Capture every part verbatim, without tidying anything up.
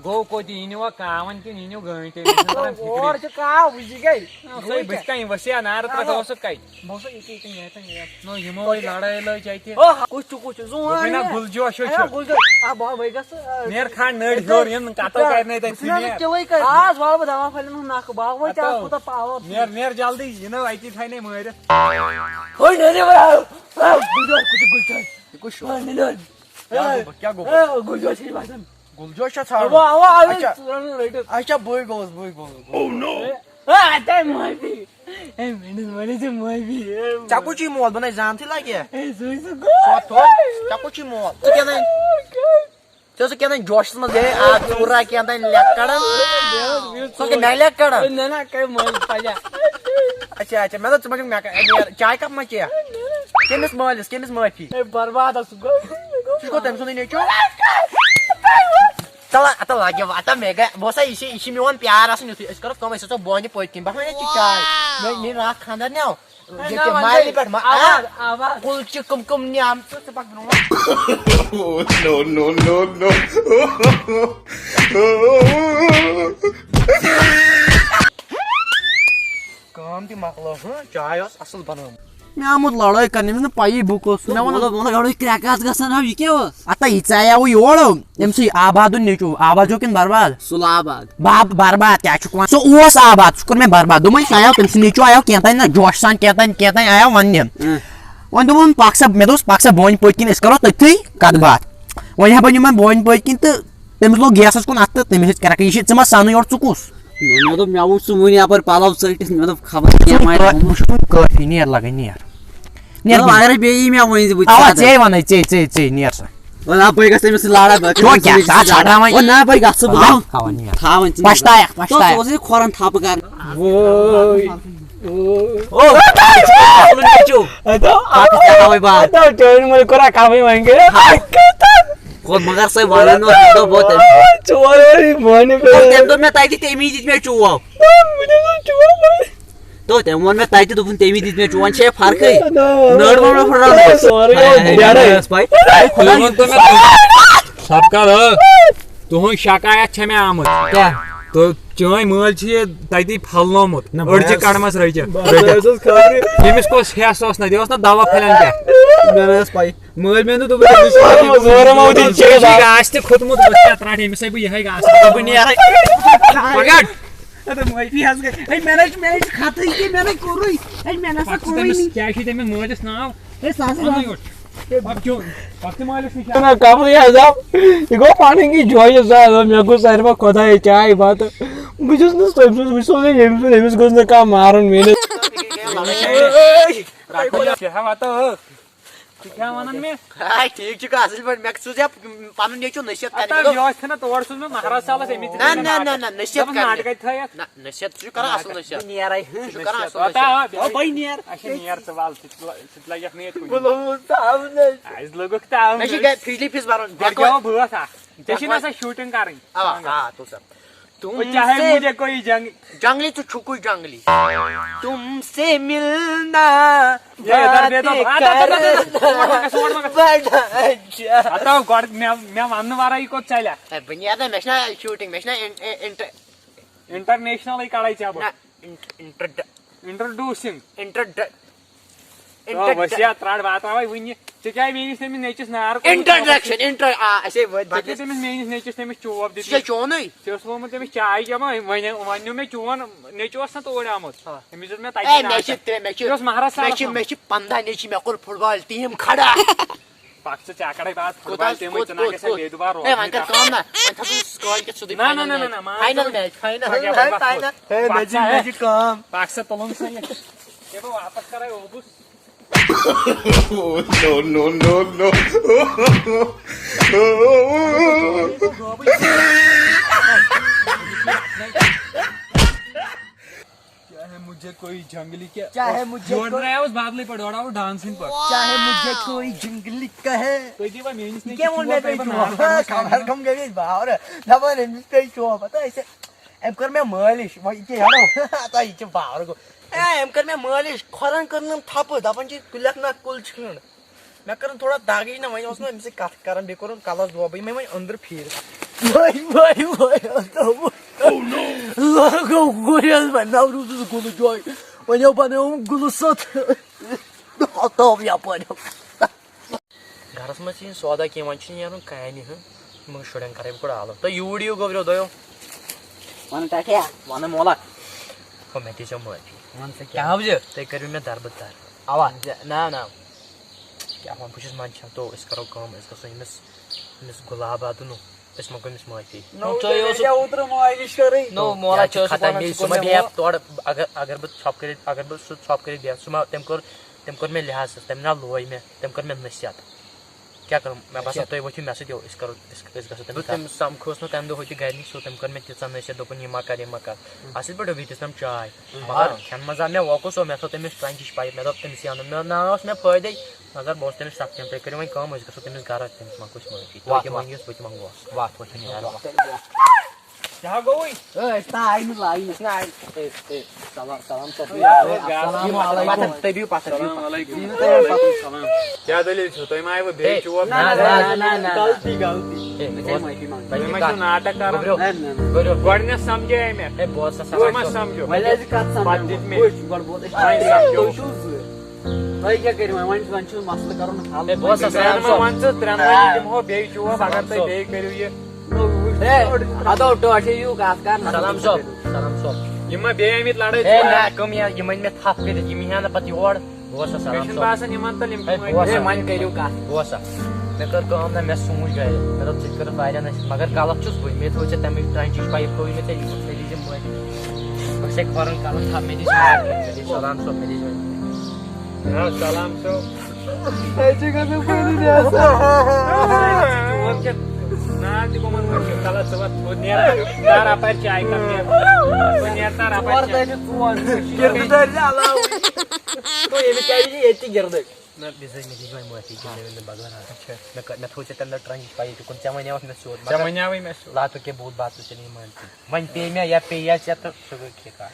گوٚو کوٚت یہِ نیوٗوا کاوَن کِنہٕ یہِ نیوٗ گٲنٛٹہِ؟ أمِس چھُنہٕ تَران فِکرِ۔ اور چھُ کاو، وٕچھ یہِ گٔے۔ سُے بٕتھِ کَنہِ ؤسیا نارٕ ترٛکھ اوسُکھ کَتہِ؟ بہٕ اوسُس ییٚتی، ییٚتی، ییٚتی، ییٚتی۔ نو، یِمو وَے لڑٲے لٲج اَتہِ۔ او، کُس چھُ، کُس چھُ؟ زُوان دوٚپُے نا، یہِ۔ گُلجوش ہے اے، چھُ۔ گُلجوش۔ آ، بہٕ ہا وَے گژھٕ، آ، نیر کھنٛڈ نٔرۍ ہیوٚر، یِم کَتو بہٕ کَرِ نَے تَتہِ بہٕ چھُس نا سُہ نیر۔ کِلوٕے کَرِ۔ آز والہٕ بہٕ دَوا پھلٮ۪ن ہُنٛد نَکھٕ، بہٕ ہا وَے ژےٚ اَتھ اَتو۔ کوٗتاہ پاور چھُ۔ نیر، نیر جلدی، یہِ نہ اَتی تھاے نَے مٲرِتھ۔ ہو، نیر، نیر، آ، آ، گُلجوش، کُس چھُ گُلجوش؟ یہِ کُس چھُ؟ آ، نیر۔ کیٛاہ گوٚو؟ کیٛاہ گوٚو؟ آ، گُلجوش چھُ باسان۔ گُلجوش چھا ژھانٛڈُن؟ اوا، اوا، اوا، اچھا۔ ژٕ رَن رٔٹِتھ۔ اچھا، بٕے گوٚوُس، بٕے گوٚوُس، بٕے گوٚوُس۔ اے، اے، اَتہِ آے معٲفی۔ اے، مےٚ دِژ، مےٚ دِژ معٲفی۔ اے، ژےٚ کُس چھُے مول؟ بہٕ نَے زانتھٕے لَگہِ۔ اے، سُے سُہ گوٚو۔ سُہ تھوٚو۔ ژےٚ کُس چھُے مول؟ ژٕ کیٛاہ تانۍ، ژےٚ اوسُکھ کیٛاہ تانۍ جوشَس منٛز، ہے، آ، ژوٗرا کیٛاہ تانۍ لٮ۪کھ کَڑان۔ ژٕ اوسُکھ نَلٮ۪کھ کَڑان۔ اے، نہ، نہ، کَرِ مٲلِس پَجا۔ اچھا، اچھا، مےٚ دوٚپ، ژٕ ما چھُکھ مےٚ کَ-، نیر، چاے کَپ ما چیٚیَکھ؟ کٔمِس مٲلِس، کٔمِس معٲفی؟ اے، برباد اوسُکھ گوٚو۔ سُہ چھُ گوٚو تٔمۍ سُنٛدُے نیٚچوٗ۔ تَلہٕ، اَتَہ لَگہِ وَتَہ مےٚ گٔے، بہٕ اوسا، یہِ چھِ، یہِ چھِ میون پیار آسان یُتھُے۔ أسۍ کَرو کٲم، أسۍ اَژو بونہِ پٔتۍ کِنۍ۔ بہٕ ہا ییٚتہِ چاے۔ مےٚ، مےٚ راتھ خانٛدر نیو۔ ہے، ییٚتہِ نہ، وۄنۍ مالہِ گٔے۔ پٮ۪ٹھ ما-، آواز، آ، آواز۔ کُل چھِ کٕم کٕم نیمژٕ، ژٕ پَکھ برٛونٛہہ۔ Oh, no, no, no, no. کٲم تہِ مۄکلٲو، ہٕنٛہ، چاے ٲس اَصٕل بَنٲومٕژ۔ مےٚ آمُت لڑٲے کرنہِ، مےٚ چھُنہٕ پَیی بہٕ کُس چھُس۔ مےٚ ووٚن، مطلب، مطلب، گۄڈٕ کرٛٮ۪کہٕ آسہٕ گژھان، ہا، یہِ کیٛاہ اوس؟ ہتا یہِ ژےٚ آیاوُے یورٕ، أمۍ سٕے آبادُن نیٚچوٗ، آباد چھُ کِنہٕ برباد؟ سُلہٕ آباد۔ باب-، برباد کیٛاہ چھُکھ وَنان؟ سُہ اوس آباد، سُہ کوٚر مےٚ برباد۔ دوٚپمَے، سُہ آیاو، تٔمۍ سُنٛد نیٚچوٗ آیاو کینٛہہ تام نہ جوشہٕ سان، کینٛہہ تام، کینٛہہ تام آیاو وَننہِ۔ اۭں۔ وۄنۍ دوٚپُن، پَکھ سا، مےٚ دوٚپُس، پَکھ سا بونہِ پٔتۍ کِنۍ، أسۍ کَرو تٔتھٕے کَتھ باتھ۔ وۄنۍ ہا بَنیو مےٚ بونہِ پٔتۍ کِنۍ تہٕ تٔمِس لوٚگ گیسَس کُن اَتھٕ تہٕ تٔمِس ہیٚژ کرٛٮ۪کہٕ، یہِ چھِ ژٕ ما سَنٕے یورٕ، ژٕ کُس؟ نہ، مےٚ دوٚپ، مےٚ وُچھ سُہ وُنہِ یَپٲرۍ پَلو ژٔٹِتھ، مےٚ دوٚپ، خبر کیٛاہ وَنہِ۔ بہٕ چھُس وُنہِ کٲفی، نیر لَگَے، نیر۔ نیر مطلب، وۄنۍ۔ اگرے بیٚیہِ یی مےٚ ؤنۍ زِ بہٕ تہِ اَوا، ژَٹہٕ۔ ژےٚ وَنَے، ژےٚ، ژےٚ، ژےٚ، نیر سا۔ وَلہٕ، آ، بہٕ گژھٕ تٔمِس سۭتۍ لڑا، بہٕ تو کیٛاہ، ژٕ ہا ژھانٛڈراوان۔ او، نہ، بہٕ گژھٕ، بہٕ گژھٕ۔ تھاوان نیر۔ تھاوان ژٕ۔ پَشتاوَکھ، تو ژٕ پَشتاوَکھ۔ اوسُے کھۄرَن تھپہٕ کران۔ وٲے۔ او، نیٚچوٗ۔ اَدٕ، پَتہٕ ژےٚ ہاوَے بہٕ۔ اَدٕ، ٹٲنۍ وٲلۍ کوٚر اَکھ کَمٕے وۄنۍ کٔرِتھ۔ ہاے، کھوٚت مگر سۄے وَنان اوس، مےٚ دوٚپ، بہٕ تٔمۍ۔ ژور ؤری بۄنہِ پٮ۪ٹھ۔ تٔمۍ دوٚپ مےٚ تَتہِ، تٔمی دِتۍ مےٚ چوب۔ نہ، مےٚ دِژ نہٕ چوب وۄنۍ۔ تو تٔمۍ ووٚن مےٚ تَتہِ، دوٚپُن، تٔمی دِتۍ مےٚ چوب، وۄنۍ چھے فرقٕے۔ نہ، نہ، نٔر ما مےٚ پھٕٹراونٲومٕژ؟ سورُے ہاے، اوس ہاے، نیرَے۔ مےٚ ٲس پَے۔ خۄداے۔ تُہۍ ؤنۍ تو مےٚ، سب کر، ہا؟ تُہٕنٛز شکایت چھےٚ مےٚ آمٕژ۔ کیٛاہ؟ تہٕ چٲنۍ مٲلۍ چھِ یہِ تَتی پھلنومُت۔ نہ، أڑجہِ بہٕ کَڑمَس رٔچھِتھ۔ بہٕ حظ اوسُس خبرِ۔ ییٚمِس کۄس حیس اوس نہ، دِوس نہ دوا پھلٮ۪ن کیٛاہ؟ مےٚ نہ ٲس پَے۔ مٲلۍ مےٚ نہٕ دوٚپُن، أمِس چھُ زورٕ ما وُتہِ أمِس چھُ گاسہٕ تہِ کھوٚتمُت، بہٕ چھُس ترٛٹھ، أمِس ہے بہٕ یِہوٚے گاسہٕ۔ بہٕ نیرَے۔ پَکھ۔ اَدٕ معٲفی حظ گٔے۔ ہے، مےٚ نہ چھُ، مےٚ نہ چھُ خطٕے کینٛہہ، مےٚ نہ کوٚرُے۔ ہے، مےٚ نہ سا پَتہٕ چھُ کوٚرُے تٔمِس، نہٕ۔ کیٛاہ چھُ تٔمِس مٲلِس ناو؟ ہے، سُہ ہسا وَنٕے یوت۔ پَتہٕ چھُ، پَتہٕ چھُ مٲلِس نِش۔ نہ، کَمٕے حظ آو۔ یہِ گوٚو پَنٕنۍ کِنۍ جویہِ زیادٕ، مےٚ گوٚو ساروی کھۄتہٕ خۄدایہِ چاے بَتہٕ۔ بہٕ چھُس نہٕ تٔمۍ سُنٛد، بہٕ چھُس نہٕ ییٚمۍ سُنٛد، أمِس گوٚژھ نہٕ کانٛہہ مارُن میٛٲنِس۔ ژےٚ ہا واتو۔ ژٕ کیٛاہ وَنان مےٚ؟ آے، ٹھیٖک چھُکھ، اَصٕل پٲٹھۍ۔ مےٚ سوٗزیا پَنُن نیٚچوٗ نصیحت اَدٕ کرنہِ؟ یہِ اوس ژھٕنان تور سوٗزمُت مہراز صٲبَس، أمِس دِژ نہ، مےٚ نہ، نہ، ناٹہٕ۔ نہ، نصیحت دوٚپُس، کرنہِ۔ ناٹہٕ کَتہِ تھٲیَتھ؟ نہ، نصیحت، ژٕ چھُکھ کران اَصٕل نصیحت۔ بہٕ نیرَے۔ ژٕ چھُکھ کران اَصٕل آ، نصیحت۔ آ، بہٕ اچھا، نیرٕ۔ نیر ژٕ وَل، ژٕ تہِ لَ-، ژٕ تہِ لَگَکھ نہٕ ییٚتہِ کُنہِ۔ بہٕ لوٚگُس تاونَس۔ اَسہِ لوٚگُکھ تاونَس۔ مےٚ چھِ گَرِ بجلی فیٖس بَرُن۔ گۄڈٕ گٮ۪وَو بٲتھ اَکھ۔ ژےٚ چھِی نہ سا شوٗٹِنٛگ کَرٕنۍ۔ آ، آ، تُل سا۔ تم وہ چاہے سے مجھے کوئی جنگ جنگلی تو چھُکھٕے جنگلی۔ تم سے ملنا یہ ادھر دے دو۔ باتیں آ، دو، دو، دو، دو۔ کرنا اور مگس، اور مگس۔ بڑا اچھا۔ ہتاو گۄڈٕ مےٚ، مےٚ وننہٕ ورٲیی کوٚت ژَلیا؟ ہے، بہٕ نیرٕ نا، مےٚ چھِنہ شوٗٹِنٛگ، مےٚ چھِنہ اِن-، اِن-، اِنٹر-، انٹرنیشنلٕے کَڑے ژےٚ بہٕ۔ نہ، اِنٹ-، اِنٹرڈ-، انٹروڈیوسنگ۔ اِنٹرڈ-، او، انٹرڈ-، وسیا ترٛٹھ واتناوے وُنہِ۔ ژےٚ کیٛاہ میٛٲنِس تٔمِس نیٚچِس نار کوٚرمُت؟ انٹروڈکشن، انٹرو-، آ، اَسے وٲتۍ ژےٚ کیٛاہ بدلس۔ تٔمِس میٛٲنِس نیٚچِس تٔمِس چوب سُہ چھا دِتمٕتۍ؟ چونُے؟ ژےٚ اوس لومُت تٔمِس چاے چٮ۪وان، وۄنۍ، وۄنۍ نیوٗ مےٚ چون نیٚچوٗ اوس نا توٗرۍ آمُت۔ آ۔ أمِس دیُت مےٚ تَتی اے، مےٚ ناٹہٕ۔ چھِ ترٛےٚ، مےٚ چھِ، یہِ اوس مہراز مےٚ صٲبَس چھِ، منٛز۔ مےٚ چھِ پنٛداہ نیٚچِو، مےٚ کوٚر فُٹ بال ٹیٖم کھڑا۔ پَکھ ژٕ، ژےٚ کَڑَے بہٕ آز فُٹ بال کوٚت حظ، تِمَے، کوٚت، ژٕ نہ کوٚت، گژھِ کوٚت؟ بیٚیہِ دُبارٕ اے، روزنٕے وۄنۍ کَر تَتھ۔ کٲم نا، وۄنۍ تھاو ژٕ کٲلۍ کٮ۪تھ سیوٚدُے نہ، نہ، فاینل نہ، نہ، میچ۔ نہ، مان فاینل ژٕ، میچ، فاینل۔ ہے، مےٚ چھِ، مےٚ چھِ کٲم۔ پَکھ ژٕ، تُلُن سا یہِ۔ یہِ بہٕ واپَس کَرَے اوبُس۔ Oh, no, no, no, no. چاہے مجھے کوئی جنگلی کیا، چاہے مجھے یور کوئی درٛاے اوس بدلٕے پٲٹھۍ، یورٕ آو ڈانسِنٛگ پٲٹھۍ۔ چاہے مجھے کوئی جنگلی کہے۔ تُہۍ دِیِو وۄنۍ میٛٲنِس یہِ نیٚچوِس کیٛاہ ووٚن مےٚ چوب، تۄہہِ تۄہہِ بہٕ ووٚن؟ نارٕ خبر کَمہِ گٔمٕتۍ باورٕ۔ دَپان أمِس پیٚیہِ چوب، پَتہٕ أسۍ أمۍ کٔر مےٚ مٲلِش، وۄنۍ یہِ کیٛاہ ہٮ۪مو؟ ہتا، یہِ چھِ باورٕ گوٚو۔ اے، أمۍ کٔر مےٚ مٲلِش، کھۄرَن کٔرنَم تھَپہٕ، دَپان چھِ، "کُلٮ۪کھ نہ کُل چھِ کھنٛڈ۔" مےٚ کٔرٕن تھوڑا دَگ ہِش نہ، وۄنۍ اوس نہٕ أمِس سۭتۍ کَتھ کَران، بیٚیہِ کوٚرُن کَلَس دۄبٕے، مےٚ وۄنۍ أنٛدرٕ پھیٖرِتھ۔ وۄنۍ، وۄنۍ، وۄنۍ، وۄنۍ، لَگو گُرٮ۪ن، وۄنۍ نہ روٗدُس گُلہٕ جوے، وۄنۍ یو بَنٲوٕم گُلہٕ سوٚت۔ ہۄتٲو یَپٲرۍ۔ گرس منٛز چھِ یِم سودا کینٛہہ، وۄنۍ چھُنہٕ نیرُن کامہِ ہُنٛد۔ یِمن شُرٮ۪ن کرے بہٕ گۄڈٕ آلو۔ تُہۍ یوٗرۍ یِیِو گوٚبریو دۄیو۔ وَن ٹاٹھیا، وَن مولا۔ ہو، مےٚ دیٖزیو معٲفی۔ وَن سا کیٛاہ؟ کیٛاہ حافظ؟ تُہۍ کٔرِو مےٚ دربہٕ در۔ اَوا۔ زِ-، نہ، نہ۔ کیٛاہ وَنہٕ، بہٕ چھُس منٛدچھان۔ تو أسۍ کرو کٲم، أسۍ گژھو أمِس، أمِس گُلاب آدُن، أسۍ منٛگو أمِس معٲفی۔ نو، تۄہہِ اوسُو اوترٕ مٲلِش کَرٕنۍ۔ نو، مولا، یہِ چھُ ژےٚ اوسُو ختم، وَنان بیٚیہِ ژٕ سُہ ما کوٚر مےٚ بیٚہہِ ہو۔ تورٕ، اگر، اگر بہٕ ژھۄپہٕ کٔرِتھ، اگر بہٕ سُہ ژھۄپہٕ کٔرِتھ بیٚہہ، سُہ ما، تٔمۍ کوٚر، تٔمۍ کوٚر مےٚ لحاظ، تٔمۍ نہ لوے مےٚ، تٔمۍ کٔر مےٚ نصیحت۔ کیٛاہ کَرُن؟ مےٚ باسان، نصیحت۔ تُہۍ ؤتھِو مےٚ سۭتۍ یو، أسۍ کَرو، أسۍ، أسۍ گژھو تٔمِس بہٕ تام۔ تٔمِس سَمکھوس نہٕ تَمہِ دۄہ ہُتہِ گَرِ نِش، سُہ، تٔمۍ کٔر مےٚ تیٖژاہ نصیحت، دوٚپُن، "یہِ مہ کَر، یہِ مہ کَر۔" اَصٕل پٲٹھۍ دوٚپ یہِ تِژھ تام چاے۔ ہُم۔ مگر کھٮ۪نہٕ منٛز آو مےٚ وۄکُس، مےٚ تھوٚو تٔمِس ٹرٛنٛچِش پایِپ، مےٚ دوٚپ تٔمِس یہِ اَنُن، مےٚ نہ اوس مےٚ فٲیدَے، مگر بہٕ اوسُس تٔمِس سَمکھان، "تُہۍ کٔرِو وۄنۍ کٲم، أسۍ گژھو تٔمِس گَرٕ، تٔمِس منٛگو أسۍ معٲفی، تُہۍ وَتھ، تہِ وَتھ۔ مٲنِو، بہٕ تہِ منٛگوس۔" وَتھ، وَتھ، وَتھ۔ کیٛاہ گوٚوُے؟ اے، أسۍ تہِ آیہِ نہٕ لایِنَس۔ نہ، آیہِ۔ اے، اے، سلام، سلام، سر۔ اے، اے، السلام علیکم۔ پتھر، تُہۍ بِہِو پتھر، بِہِو السلام پتھر۔ علیکم۔ بِہِو تُہۍ پتھر۔ وعلیکم السلام۔ کیٛاہ دٔلیٖل چھِ؟ تُہۍ ما آیوٕ بیٚیہِ اے، چوب؟ نہ، نہ، نہ، نہ، نہ۔ غلطی، غلطی۔ اے، مےٚ چھےٚ معٲفی منٛگٕنۍ۔ تُہۍ ما چھِو ناٹک کران؟ گوٚبرِو۔ نہ، نہ، نہ۔ گوٚبرِو۔ گۄڈٕنٮ۪تھ سمجھے مےٚ۔ اے، بوز سا، ژٕ ما سلام۔ سمجھو؟ وۄنۍ ٲسۍ کتھ سمجھان۔ پتہٕ دِتھ مےٚ۔ وٕچھ، گۄڈٕ بوز، أسۍ وۄنۍ سمجھو۔ تُہۍ چھِو زٕ۔ تۄہہِ کیٛاہ کٔرِو وۄنۍ؟ وۄنۍ چھُ، وۄنۍ چھُ مسلہٕ کرُن حل۔ ہے، بہٕ اوسُس ترٛٮ۪ن سلام ما صٲب۔ وَن ژٕ، ترٛٮ۪ن وَنہِ دِمہو بیٚیہِ چوب، اگر تُہۍ بیٚیہِ کٔرِو یہِ۔ نو، وٕچھ، ہے، یورٕ چھُ ترٛٮ۪ن۔ اَدٕ او ٹٲٹھے ہیوٗ کَتھ کر۔ سلام صٲب، سلام صٲب۔ یِم ما بیٚیہِ آمٕتۍ لڑٲے ہے، ژور؟ نہ، کٕم یا-، یِم أنۍ مےٚ تھپھ کٔرِتھ، یِم یِہن نہٕ پتہٕ یور۔ بہٕ اوسُس مےٚ سلام چھُنہٕ صٲب۔ باسان یِمن تل یِم ہے، کٕم بہٕ اوسُس ہے، وۄنۍ کٔرِو کَتھ۔ بہٕ اوسُس۔ مےٚ کٔر کٲم نہ، مےٚ سوٗنٛچ گرِ۔ مےٚ دوٚپ، ژٕ تہِ کٔرٕتھ واریاہ نصیحت، مگر غلط چھُس بٕے۔ مےٚ تھٲو ژےٚ تَمِچ ٹرٛنچِچ پایِپ تھٲوٕے مےٚ ژےٚ یِمَن، مےٚ دیٖزِ معٲفی۔ بہٕ چھُسَے کھۄرَن کَران تھپھ، مےٚ دیٖزِ معٲفی، مےٚ دیٖزِ سلام صٲب، مےٚ دیٖزِ معٲفی۔ نہ، سلام صٲب۔ اَسہِ چھِ گژھان پنٕنۍ آسان۔ چون کیٛاہ ناو تہِ گوٚمُت مٔشِتھ؟ تَلہٕ ژٕ وَتھ، ہُہ نیر تار اَپارِ چاے کَپ نیر۔ ہُہ نیر تار اَپارِ ژور چاے۔ دَرِ ژور۔ کِردار چھِ علاوٕے۔ گوٚو ییٚمِس کیٛازِ چھِ ییٚتہِ تہِ گِردٕ؟ نہ، بِزٲرۍ مےٚ دیٖز وۄنۍ معٲفی، کہِ مےٚ ؤنۍ نہٕ بغٲر۔ اچھا۔ مےٚ کٔر، مےٚ تھوٚو ژےٚ تَمہِ دۄہ ٹرٛنچِچ پایِپ تہِ کُن، ژےٚ وَنیٛاوُتھ مےٚ سیوٚد، ژےٚ مگر وَنیٛاوُے مےٚ سیوٚد۔ لاتُک کینٛہہ بوٗت باتُک ژےٚ نہٕ یہِ مٲنۍ تہِ۔ وۄنۍ پیٚیہِ مےٚ یا پیٚیہِ یا ژےٚ تہٕ سُہ گوٚو ٹھیٖک، آ،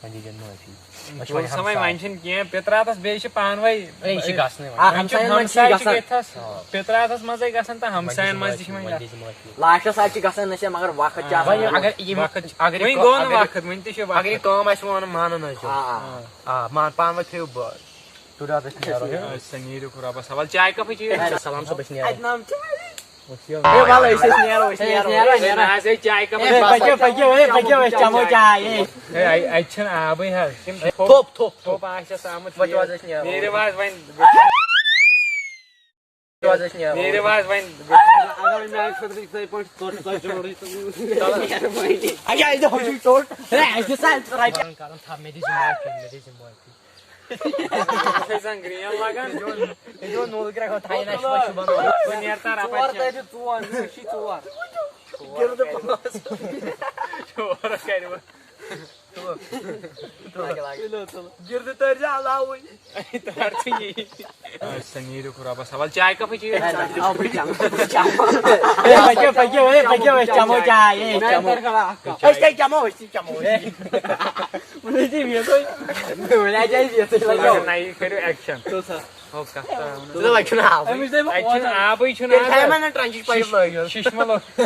وۄنۍ دیٖزِ معٲفی۔ أسۍ چھِ وۄنۍ دوٚپُن سا وۄنۍ، ہمساے۔ وۄنۍ چھِنہٕ کینٛہہ، پِتراتَس بیٚیہِ چھِ پانہٕ وۄنۍ، اے، یہِ چھِ گژھنٕے وۄنۍ۔ آ، وۄنۍ چھِ ہمساین منٛز چھِ ہمساے چھِ گژھان۔ گٔتھَس، آ۔ پِتراتَس منٛزٕے گژھان تہٕ وۄنۍ ہمساین دیٖزِ منٛز تہِ چھِ معٲفی، وۄنۍ وۄنۍ گژھان۔ دیٖزِ معٲفی۔ لاسٹَس حظ چھِ گژھان نصیحت، مگر وقت چھِ آ، آسان۔ وۄنۍ اگر یِم، وقت چھِ، اگر یہِ وۄنۍ کٲ-، گوٚو نہٕ اگر، وقت، وۄنۍ تہِ چھِ وقت۔ اگر یہِ کٲم آسہِ وۄنۍ اَنُن مانُن حظ چھُ۔ آ، آ۔ آ، مان پانہٕ وۄنۍ تھٲیِو بہٕ۔ تُلِو حظ، أسۍ نیرو۔ أسۍ سا نیٖرِو رۄبَس حوالہٕ۔ چاے کَپٕے چیٚیِو۔ اے، سلام صٲب، أسۍ نیرو۔ اَتہِ نام چھُ۔ ہے، وَلہٕ، أسۍ، أسۍ نیرو، أسۍ ہے، أسۍ نیرو۔ نیرو، ہے، نیرو۔ نہ حظ، ہے، چاے کَپٕے۔ ہے، پٔکِو، پٔکِو، ہے، پٔکِو، أسۍ چَمو چاے، ہے۔ ہے، اَ-، اَتہِ چھَنہٕ آبٕے حظ۔ تِم تھوٚپ، تھوٚپ، تھوٚپ۔ تھوٚپ آسٮ۪س آمُت۔ وۄنۍ چھُ حظ أسۍ نیرو۔ نیٖرِو حظ وۄنۍ۔ وۄنۍ چھُ حظ أسۍ نیرو۔ نیٖرِو حظ وۄنۍ۔ اگر میٛانہِ خٲطرٕ یِتھَے پٲٹھۍ ژوٚٹ ژۄچہِ روٚٹٕے تہٕ مہربٲنی۔ اَکہِ اَسہِ دِ ہُہ چھُے ژوٚٹ۔ ہے، اَسہِ دِ سا رۄپیہِ۔ کران تھپھ، مےٚ دِ زِ معٲفی، مےٚ دِ زِ معٲفی۔ اَتھ چھِ آسان گرٛین لَگان۔ یہِ چھُ نوٗل گرٛٮ۪کھ تھاوُن، اَسہِ چھُ وۄنۍ شُبان۔ وۄنۍ نیر تار اَپٲرۍ ژور، چھِ۔ تۄہہِ چھِ ژور، مےٚ چھِ ژور۔ گِردٕ پانٛژھ۔ ژور کَرِ وۄنۍ۔ لاگہِ، لاگہِ۔ تُلِو، تُلِو۔ گِردٕ تٲرۍ زِ علاوٕے۔ تار ژٕ یی۔ أسۍ سا نیٖرِو رۄبَس حوالہٕ۔ چاے کَپٕے چیٚیِو۔ ہے، نہ، آو بہٕ چَمہٕ، بہٕ چَمہٕ۔ ہے، پٔکِو، پٔکِو، ہے، پٔکِو، أسۍ چَمو چاے، ہے، أسۍ چَمو۔ میٛانہِ طرفہٕ اَکھ کَپ۔ أسۍ کیٛازِ چَمو، أسۍ تہِ چَمو۔ ہے۔ وۄنۍ حظ چھِ ویسٕے۔ وۄنۍ حظ چھِ ویسٕے لَگان۔ اگر نہ یہِ کٔرِو action۔ تُل سا۔ ہو، کَتھ ترٛاوُن۔ ژٕ وَنکھ چھُنہٕ آبٕے۔ أمِس دَپہِ اَتہِ چھُنہٕ آبٕے، چھُنہٕ تیٚلہِ آبٕے۔ تھاوِ وۄنۍ ٹرٛنچِچ پایِپ لٲگِتھ۔ شِشمہٕ لوٚگ۔